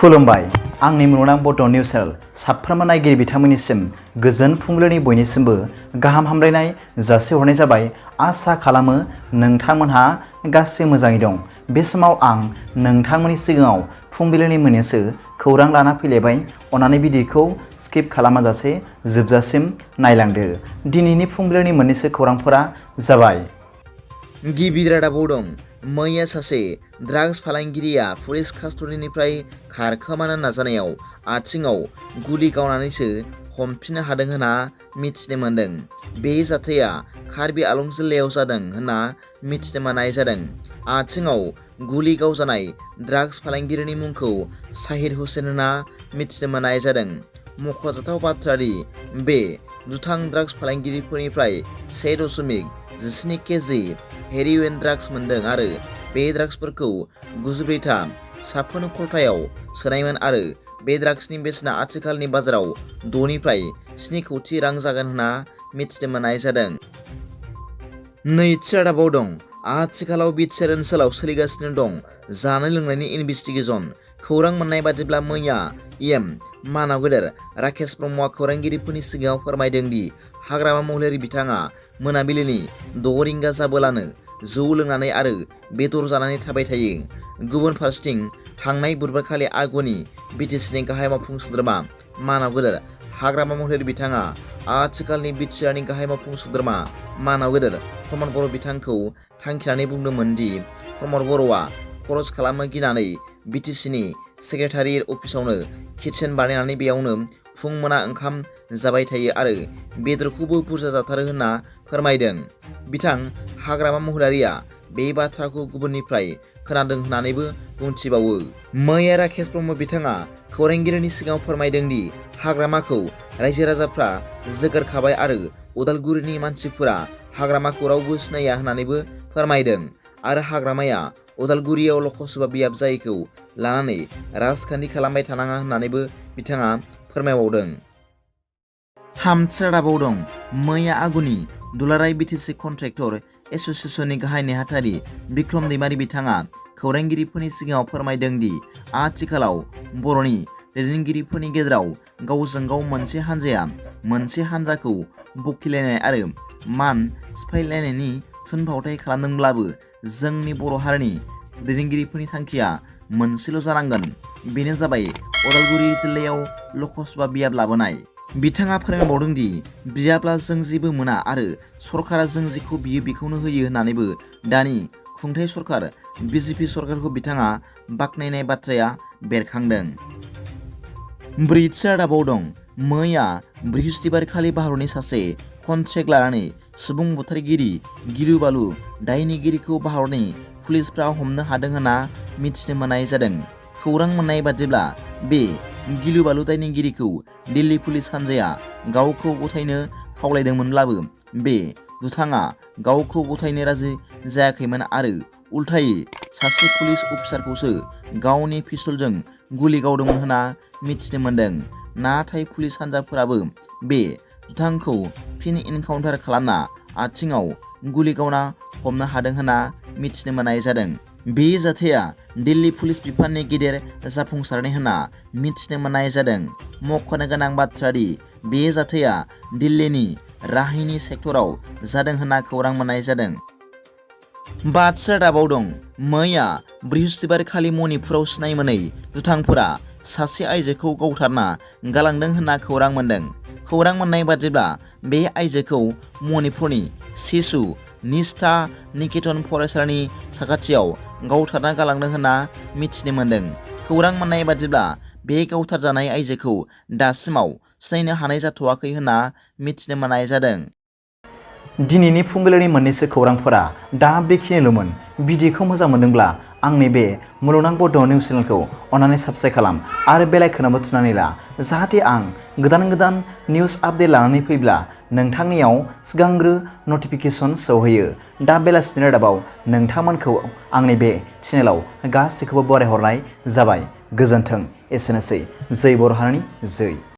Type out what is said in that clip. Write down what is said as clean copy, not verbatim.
खुलुमबाय आंनि मुलुगनां बड' निउस चेनेल साफ्रोमबो नायगिरि बिथांमोननिसिम गोजोन फुंबिलिनि बयनिसिमबो गाहाम हामलायनाय जासिहरनाय जाबाय। आसा खालामो नोंथांमोनहा गासै मोजाङै दं। बे समाव आं नोंथांमोननि सिगाङाव फुंबिलिनि मोननैसो खौरां लाना फैलायबाय। अन्नानै भिडिअखौ स्किप खालामाजासे जोबजासिम नायलांदो। दिनैनि फुंबिलिनि मोननैसो खौरांफोरा जाबाय। गिबि रादाबाव दं। मैया सासे ड्राग्स फालांगिरिया पुलिस कास्टडिनिफ्राय खारखोमानो नाजानायाव आथिङाव गुलि गावनानैसो हमफिननो हादों होनना मिथिनो मोन्दों। बे जाथाया कार्बि आलं जिल्लायाव जादों होनना मिथिनो मोननाय जादों। आथिङाव गुलि गावजानाय ड्राग्स फालांगिरिनि मुंखौ साहिर हुसेन होनना मिथिनो मोननाय जादों। मख'जाथाव बाथ्रा दि बे दुथां ड्राग्स फालांगिरिफोरनिफ्राय 1.17 केजि हेर'इन ड्राग्स मोन्दों आरो बे ड्राग्सफोरखौ 94था साफोन खल्थायाव सोनायमोन आरो बे ड्राग्सनि बेसेना आथिखालनि बाजाराव 6 निफ्राय 7 कौटि रां जागोन होनना मिथिनो मोननाय जादों। नैथि रादाबाव दं। आथिखालाव बिटिआर ओनसोलाव सोलिगासिनो दं जानाय लोंनायनि इनभेस्टिगेसन। खौरां मोननाय बादिब्ला मैया मानाव गेदेर राकेश ब्रह्मआ खौरांगिरिफोरनि सिगाङाव फोरमायदों दि हाग्रामा महिलारि बिथाङा मोनाबिलिनि 6 रिंगा जाबोलानो जौ लोंनानै आरो बेदर जानानै थाबाय थायो। गुबुन फारसेथिं थांनाय बुधबारखालि आगुनि बिटिसिनि गाहाय मावफुं सोद्रोमा मानाव गेदेर हाग्रामा महिलारि बिथाङा आथिखालनि बिटिआरनि गाहाय मावफुं सोद्रोमा मानाव गेदेर प्रमद बर' बिथांखौ थांखिनानै बुंदोंमोन दि प्रमद बर'आ खरस खालामनो गिनानै बिटिसिनि सेक्रेटारियेट अफिसावनो किटचेन बानायनानै बेयावनो फुं मोना ओंखाम जाबाय थायो आरो बेदरखौबो बुरजा जाथारो होनना फोरमायदों। बिथां हाग्रामा महिलारिया बे बाथ्राखौ गुबुननिफ्राय खोनादों होननानैबो बुंथिबावो। मैया राकेश ब्रह्म बिथाङा खौरांगिरिनि सिगाङाव फोरमायदों दि हाग्रामाखौ रायजो राजाफ्रा जोगारखाबाय आरो उदालगुरिनि मानसिफोरा हाग्रामाखौ रावबो सिनाया होननानैबो फोरमायदों आरो हाग्रामाया उदालगुरियाव लकसभा बियाब जायैखौ लानानै राजखान्थि खालामबाय थानाङा होननानैबो बिथाङा फोरमायबावदों। थामथि रादाबाव दं। मैया आगुनि दुलाराय बिटिसि कन्ट्रेक्टर एस'सिएशननि गाहाय नेहाथारि बिक्रम दैमारि बिथाङा खौरांगिरिफोरनि सिगाङाव फोरमायदों दि आथिखालाव बर'नि दैदेनगिरिफोरनि गेजेराव गावजों गाव मोनसे हान्जाया मोनसे हान्जाखौ बखिलायनाय आरो मान सिफायलायनायनि थुनफावथाय खालामदोंब्लाबो जोंनि बर' हारिनि दैदेनगिरिफोरनि थांखिया मोनसेल' जानांगोन, बेनो जाबाय उदालगुरि जिल्लायाव लकसभा बियाब लाबोनाय। बिथाङा फोरमायबावदों दि बियाब्ला जों जेबो मोना आरो सरकारा जों जेखौ बियो बेखौनो होयो होननानैबो दानि खुंथाय सरकार बिजेपि सरकारखौ बिथाङा बाख्नायनाय बाथ्राया बेरखांदों। ब्रैथि रादाबाव दं। मैया बृहस्पतिबारखालि भारतनि सासे कन्ट्रेक्ट लानानै सुबुं बुथारगिरि गिलु बालु दायनिगिरिखौ भारतनि पुलिसफ्रा हमनो हादों होनना मिथिनो मोननाय जादों। खौरां मोननाय बादिब्ला बे गिलु बालु दायनिगिरिखौ दिल्ली पुलिस हान्जाया गावखौ गथायनो खावलायदोंमोनब्लाबो बे दुथाङा गावखौ गथायनो राजि जायाखैमोन आरो उल्थायै सासे पुलिस अफिसारखौसो गावनि पिस्तलजों गुलि गावदोंमोन होनना मिथिनो मोन्दों। नाथाय पुलिस हान्जाफोराबो बे दुथांखौ फिन इनकाउन्टार खालामना आथिङाव गुलि गावना हमनो हादों होनना मिथिनो मोननाय जादों। बे जाथाया दिल्ली पुलिस बिफाननि गेदेर जाफुंसारनाय होनना मिथिनो मोननाय जादों। मख'नो गोनां बाथ्रा दि बे जाथाया दिल्लीनि राहिनी सेक्टराव जादों होनना खौरां मोननाय जादों। बाथि रादाबाव दं। मैया बृहस्पतिबारखालि मणिपुराव सिनाय मोनै दुथांफोरा सासे आइजोखौ गावथारना गालांदों होनना खौरां मोन्दों। खौरां मोननाय बादिब्ला बे आइजोखौ मणिपुरनि शिशु निस्था निकेतन फरायसालिनि साखाथियाव गावथारना गालांदों होनना मिथिनो मोन्दों। खौरां मोननाय बादिब्ला बे गावथारजानाय आइजोखौ दासिमाव सिनायनो हानाय जाथ'वाखै होनना मिथिनो मोननाय जादों। दिनैनि फुंबिलिनि मोननैसो खौरांफोरा दा बेखिनिल'मोन। भिडिअखौ मोजां मोनदोंब्ला आंनि बे मुलुगनां बड' निउस चेनेलखौ अन्नानै साबस्क्राइब खालाम आरो बेल आइकनआवबो थुनानै ला, जाहाथे आं गोदान गोदान निउस आपडेट लानानै फैब्ला नोंथांनियाव सिगांग्रो नटिफिकेसन सौहैयो। दा बेलासिनि रादाबाव नोंथांमोनखौ आंनि बे चेनेलाव गासैखौबो बरायहरनाय जाबाय। गोजोन्थों। एसेनोसै। जै बर' हारिनि जै।